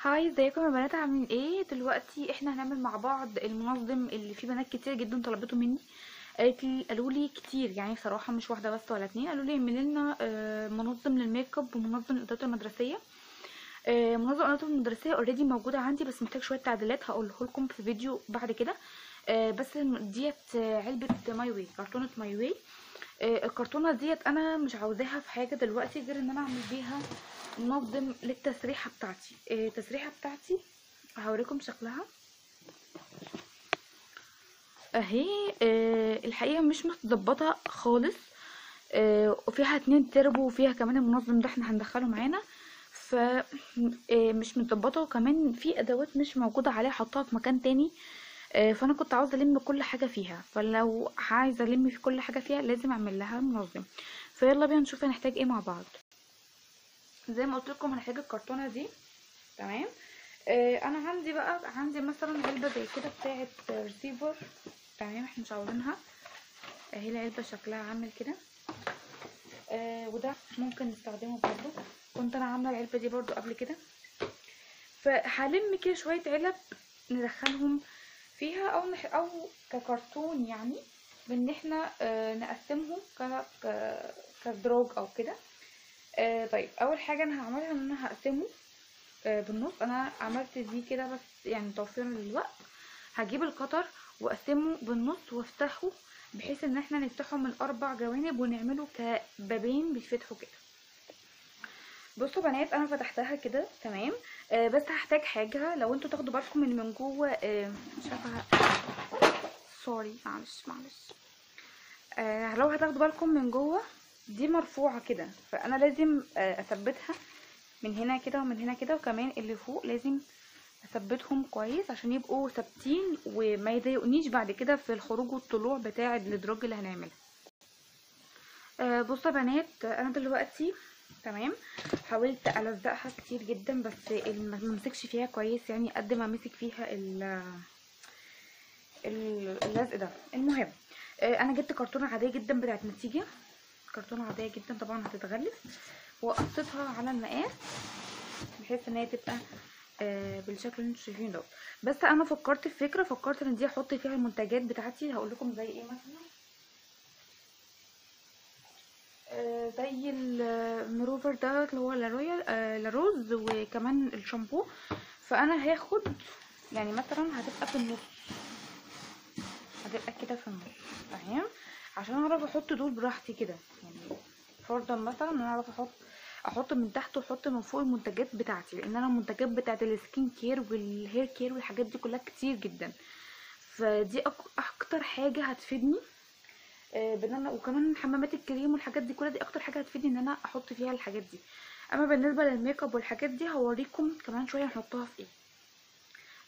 Hi، ازيكم يا بنات؟ عاملين ايه؟ دلوقتي احنا هنعمل مع بعض المنظم اللي فيه بنات كتير جدا طلبته مني. قالت لي، قالوا لي كتير، يعني بصراحة مش واحدة بس ولا اتنين، قالوا لي اعملي لنا منظم للميك اب ومنظم للادوات المدرسية. منظم الادوات المدرسية already موجودة عندي، بس محتاج شوية تعديلات هقوله لكم في فيديو بعد كده. بس ديت علبة ماي واي، كرتونة ماي واي. الكرتونه ديت انا مش عاوزاها في حاجة دلوقتي غير ان انا اعمل بيها منظم للتسريحه بتاعتي. التسريحه بتاعتي هوريكم شكلها اهي. الحقيقة مش متظبطه خالص، وفيها 2 تربو، وفيها كمان المنظم ده احنا هندخله معانا، ف مش متظبطه، وكمان في ادوات مش موجودة عليها، حطها في مكان تاني. فانا كنت عاوزه الم كل حاجة فيها، فلو عايزه الم في كل حاجة فيها لازم اعمل لها منظم. فيلا بينا نشوف هنحتاج ايه مع بعض. زي ما قلت لكم هنحتاج الكرتونه دي، تمام. انا عندي بقى، عندي مثلا علبة زي كده بتاعه ريسيفر، تمام، احنا مش عاوزينها. اهي العلبة شكلها عامل كده، وده ممكن نستخدمه برضو، كنت انا عامله العلبة دي برضو قبل كده. فهلم كده شوية علب ندخلهم فيها او ككرتون، يعني بان احنا نقسمهم كدراج او كده. طيب اول حاجة انا هعملها ان انا هقسمه بالنص. انا عملت دي كده بس يعني توفيرا للوقت. هجيب القطر واقسمه بالنص وافتحه بحيث ان احنا نفتحه من 4 جوانب ونعمله كبابين بيتفتحوا كده. بصوا بنات، انا فتحتها كده تمام. بس هحتاج حاجة، لو انتوا تاخدوا بالكم من جوه، مش عارفه، sorry معلش. لو هتاخدوا بالكم من جوه دي مرفوعة كده، فانا لازم اثبتها من هنا كده ومن هنا كده، وكمان اللي فوق لازم اثبتهم كويس عشان يبقوا ثابتين وما يضايقونيش بعد كده في الخروج والطلوع بتاع الادراج اللي هنعملها. بصوا يا بنات، انا دلوقتي تمام حاولت الزقها كتير جدا، بس ما مسكش فيها كويس، يعني قد ما مسك فيها اللزق ده. المهم انا جبت كرتونة عادية جدا بتاعت نتيجة، كرتونة عادية جدا طبعا هتتغلف، وقصيتها على المقاس بحيث ان هي تبقى بالشكل اللي انتوا شايفينه دوت. بس انا فكرت في فكرة، فكرت ان دي احط فيها المنتجات بتاعتي. هقول لكم زي ايه مثلا، زي المروفر ده اللي هو لارويال لاروز، وكمان الشامبو. فانا هاخد يعني مثلا هتبقى في النص، هتبقى كده في النص، تمام، عشان اعرف احط دول براحتي كده. يعني فرضا مثلا انا اعرف احط من تحت واحط من فوق المنتجات بتاعتي، لان انا المنتجات بتاعت ال skin care وال hair care والحاجات دي كلها كتير جدا، فدي اكتر حاجة هتفيدني. بان انا وكمان حمامات الكريم والحاجات دي كلها، دي اكتر حاجة هتفيدني ان انا احط فيها الحاجات دي. اما بالنسبة للميك اب والحاجات دي هوريكم كمان شوية نحطها في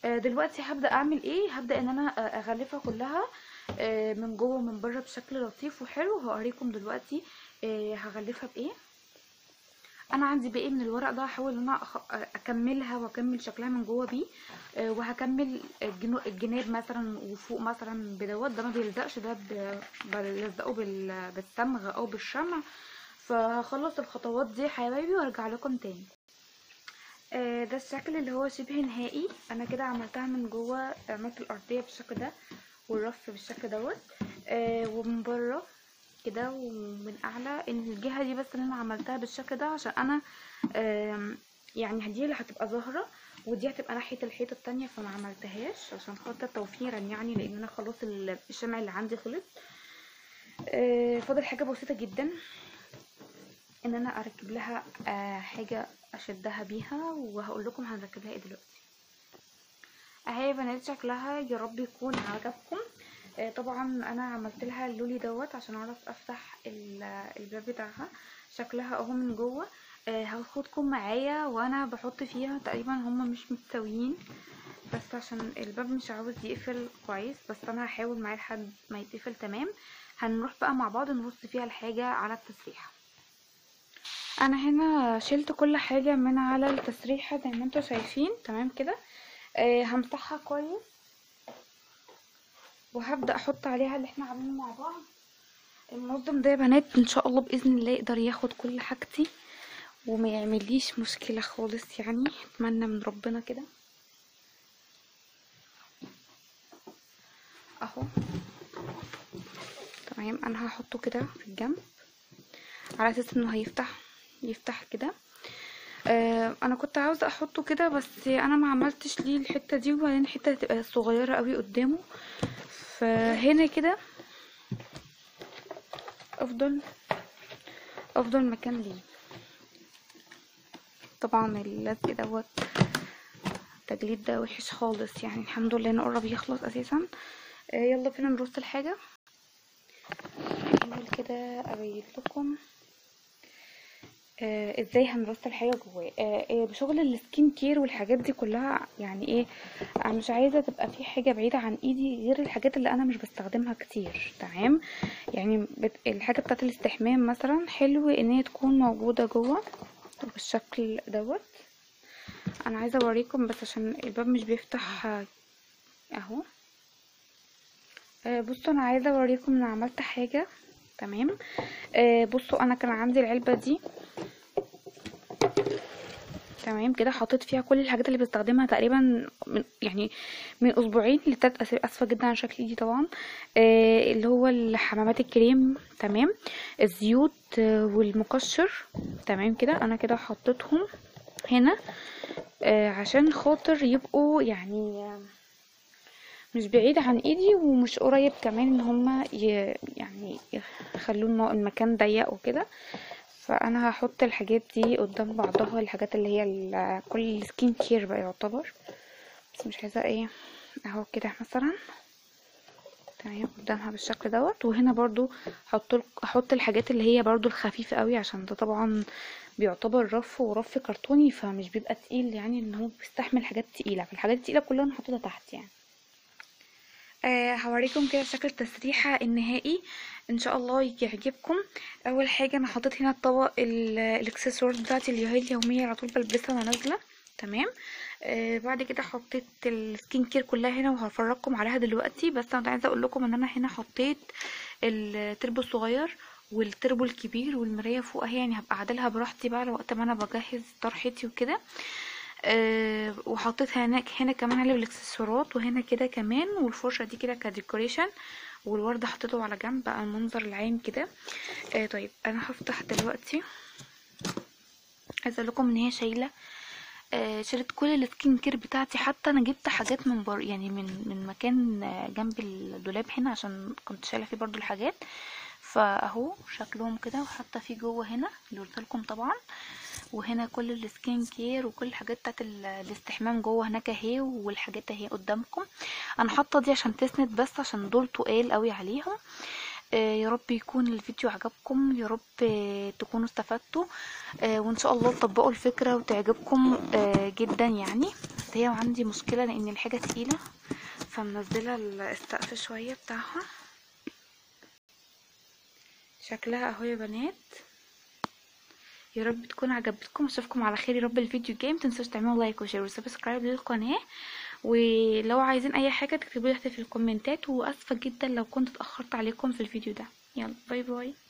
ايه. دلوقتي هبدا اعمل ايه؟ هبدا ان انا اغلفها كلها من جوه ومن بره بشكل لطيف وحلو. هوريكم دلوقتي هغلفها بايه. انا عندي باقي من الورق ده، هحاول ان انا اكملها واكمل شكلها من جوه بيه، وهكمل الجناب مثلا وفوق مثلا بدوت. ده ما بيلزقش، ده بلزقه بالصمغ او بالشمع. فهخلص الخطوات دي حبايبي وارجع لكم تاني. ده الشكل اللي هو شبه نهائي. انا كده عملتها من جوه، عملت الارضية بالشكل ده والرف بالشكل دوت، ومن بره كده ومن اعلى. الجهة دي بس اللي انا عملتها بالشكل ده عشان انا يعني دي اللي هتبقى ظاهره، ودي هتبقى ناحية الحيطة التانية، فما عملتهاش عشان خاطر توفيرا، يعني لان انا خلاص الشمع اللي عندي خلص. فاضل حاجة بسيطة جدا ان انا اركب لها حاجة اشدها بيها، وهقول لكم هنركب لها ايه دلوقتي. اهي يا بنات شكلها، يا رب يكون عجبكم. طبعا انا عملت لها اللولي دوت عشان اعرف افتح الباب بتاعها. شكلها اهو من جوه. هاخدكم معايا وانا بحط فيها. تقريبا هما مش متساويين بس عشان الباب مش عاوز يقفل كويس، بس انا هحاول معاه لحد ما يتقفل تمام. هنروح بقى مع بعض نرص فيها الحاجة على التسريحه. انا هنا شلت كل حاجة من على التسريحه زي ما انتم شايفين، تمام كده. همسحها كويس وهبدا احط عليها اللي احنا عاملينه مع بعض. المنظم ده يا بنات ان شاء الله باذن الله يقدر ياخد كل حاجتي وما يعمليش مشكلة خالص يعني، اتمنى من ربنا كده. اهو تمام. انا هحطه كده في الجنب على اساس انه يفتح كده. انا كنت عاوزه احطه كده بس انا ما عملتش ليه الحتة دي، وبعدين الحتة هتبقى صغيرة قوي قدامه، فهنا كده افضل مكان ليه. طبعا اللزق دوت التجليد ده وحش خالص يعني، الحمد لله انه قرب يخلص اساسا. يلا بينا نرص الحاجة. احاول كده ابين لكم ازاي هنرص الحاجة جواه. بشغل ال skin care والحاجات دي كلها، يعني ايه، انا مش عايزه تبقى في حاجة بعيدة عن ايدي غير الحاجات اللي انا مش بستخدمها كتير. تمام، يعني الحاجة بتاعه الاستحمام مثلا حلو ان هي تكون موجودة جوه بالشكل دوت. انا عايزه اوريكم بس عشان الباب مش بيفتح اهو. بصوا انا عايزه اوريكم ان عملت حاجة. تمام. بصوا انا كان عندي العلبة دي تمام كده، حطيت فيها كل الحاجات اللي بستخدمها تقريبا من يعني من اسبوعين لتلات اسابيع. اسفه جدا على شكل ايدي طبعا. اللي هو الحمامات الكريم، تمام، الزيوت والمقشر. تمام كده، انا كده حطيتهم هنا عشان خاطر يبقوا يعني مش بعيد عن ايدي ومش قريب كمان ان هما يعني يخلوا المكان ضيق وكده. فانا هحط الحاجات دي قدام بعضها، الحاجات اللي هي كل ال skin care بقى يعتبر، بس مش عايزه ايه اهو كده مثلا. تمام قدامها بالشكل دوت. وهنا برضو احط الحاجات اللي هي برضو الخفيفة قوي، عشان ده طبعا بيعتبر رف ورف كرتوني، فمش بيبقى تقيل يعني ان هو بيستحمل حاجات تقيلة، فالحاجات التقيله كلها انا حاططها تحت يعني. هوريكم كده شكل التسريحه النهائي، ان شاء الله يعجبكم. اول حاجة انا حطيت هنا الطبق الاكسسوارات بتاعتي اللي هي اليومية على طول بلبسها وانا نازله. تمام. بعد كده حطيت ال skin care كلها هنا وهفرجكم عليها دلوقتي، بس انا عايزه اقول لكم ان انا هنا حطيت التربو الصغير والتربو الكبير والمرايه فوق اهي، يعني هبقى اعدلها براحتي بقى وقت ما انا بجهز طرحتي وكده. وحطيت هنا كمان علب الاكسسوارات، وهنا كده كمان، والفرشه دي كده ك decoration، والورده حطيته على جنب بقى المنظر العام كده. طيب انا هفتح دلوقتي. عايزه اقول لكم ان هي شايله شالت كل ال skin care بتاعتي، حتى انا جبت حاجات من بر يعني من مكان جنب الدولاب هنا عشان كنت شايله فيه برضو الحاجات. فاهو شكلهم كده، وحتى في جوه هنا اللي قلت لكم طبعا، وهنا كل ال skin care وكل الحاجات بتاعت الاستحمام جوه هناك اهي، والحاجات اهي قدامكم. انا حاطه دي عشان تسند بس، عشان دول تقال قوي عليهم. يا رب يكون الفيديو عجبكم، يا رب تكونوا استفدتوا، وان شاء الله تطبقوا الفكرة وتعجبكم جدا يعني. بس هي عندي مشكلة لان الحاجة تقيلة، فمنزله السقف شوية بتاعها. شكلها اهو يا بنات، يا رب تكون عجبتكم. اشوفكم على خير يا رب الفيديو الجاي. متنسوش تعملوا like و share و subscribe للقناة، ولو عايزين اي حاجة تكتبوا لي تحت في الكومنتات. واسفه جدا لو كنت اتاخرت عليكم في الفيديو ده. يلا bye bye.